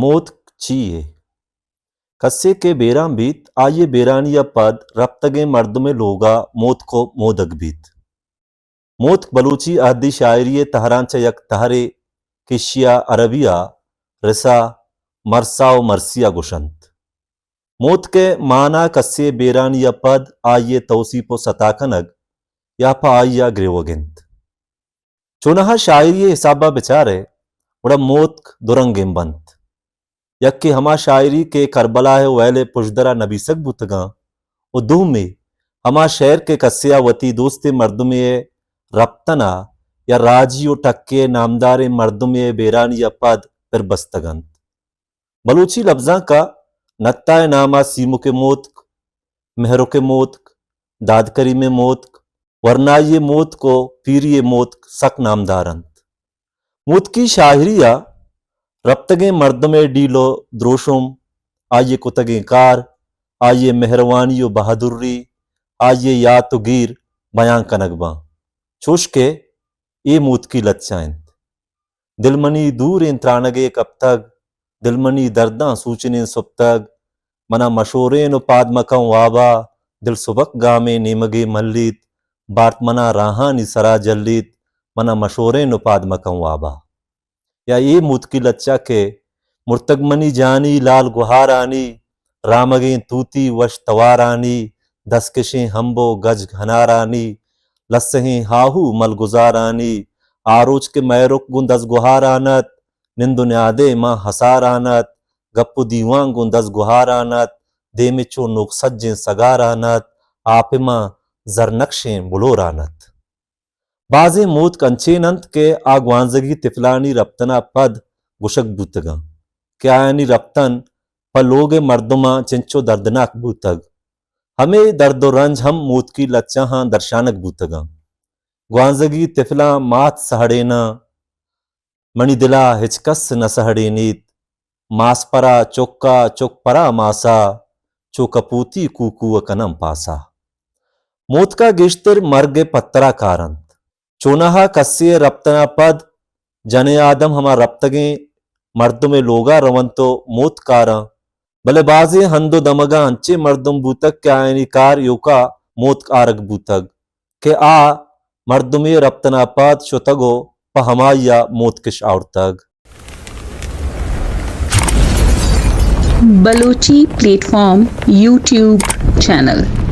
موتک چی یے؟ کسے کہ بیران بیت، آئی ءِ بیرانی ءَ پد رپتگیں مردمے لوگ ءَ موتک ءُ مودگ بیت۔ موتک بلوچی اھدی شاعری ءِ تھراں چہ یک تھرے کہ ایشی ءَ عربی ءَ رسا، مرسا ءُ مرسی ءَ گوش اَنت۔ موتک ءِ مانا کسے ءِ بیرانی ءَ پد آئی ءِ توسیپ ءُ ستا کنگ یا پہ آئی ءَ گریوگ اِنت۔ چوناھا شاعری ءِ ھساب ءَ بچارئے، گڑا موتک دو رنگیں بنت۔ یکے ھما شاعری کہ کربلا ءِ ویل ءِ پژدر ءَ نبیسگ بوتگاں ءُ دومی ھما شعر کہ کسے ءَ وتی دوستیں مردمے ءِ رپتن ءَ یا راجی ءُ ٹکے ءِ نامداریں مردمے ءِ بیرانی ءَ پد پر بستگ اَنت۔ بلوچی لبزانک ءَ نتا ءِ نام ءَ سیمک ءِ موتک، مھرک ءِ موتک، دادکریم ءِ موتک، ورنائی ءِ موتک ءُ پیری ءِ موتک سک نامدار اَنت۔ موتکی شاعری ءَ رپتگیں مردم ءِ ڈیل ءُ دروشم، آئی ءِ کتگیں کار، آئی ءِ مھروانی ءُ بھادری، آئی ءِ یات ءُ گیر بیان کنگ باں۔ چوش کہ اے موتکی لچہ اِنت۔ دل منی دوریں ترانگے کپتگ، دل منی درداں سوچنیں سپتگ، منا مشورین ءُ پاد مکن وابا، دل سبک گامیں نیمگے ملیت، بارت منا راھانی سرا جلیت، منا مشورین ءُ پاد مکن وابا۔ یا اے موتکی لچہ کہ مرتگ منی جانی لال گوھارانی، رامگیں توتی وش توارانی، دستکشیں ھمب ءُ گجگ ھنارانی، لسہیں ھاھو ملگزارانی، آ روچ کہ مئے رک گوں دزگوھاران اَت، نند ءُ نیادے ماں ھساران اَت، گپ ءُ دیوان گوں دزگوھاران اَت، دیم ءَ چو نوک سجیں سگاران اَت، آپ ءَ ماں زرنکشیں بلوران اَت۔ بازیں موتک انچین اَنت کہ آ گوانزگی تفلانی رپتن ءَ پد گوشگ بوتگاں کہ آیانی رپتن پہ لوگ ءِ مردماں چنچو دردناک بوتگ۔ ھمے درد ءُ رنج ھم موتکی لچہاں درشانگ بوتگاں۔ گوانزگی تفلاں مات سھڑیناں، منی دل ءَ ھچ کس نہ سھڑینیت۔ ماس پرا چک ءَ، چک پرا ماس ءَ، چو کپوتی کوکو ءَ کناں پاس ءَ۔ موتک ءَ گیشتر مرگ ءِ پتر ءَ کار اَنت۔ چوناھا کسے ءِ رپتن ءَ پد جنیں آدم ھما رپتگیں مردم ءِ لوگ ءَ رونت ءُ موتک آراں، بلے بازیں ھند ءُ دمگاں انچیں مردم بوتگ کہ آیانی کار ایوک ءَ موتک آرگ بوتگ کہ آ مردمے ءِ رپتن ءَ پد شتگ ءُ پہ ھمائی ءَ موتک اِش آورتگ۔ Balochi plate form YouTube channel.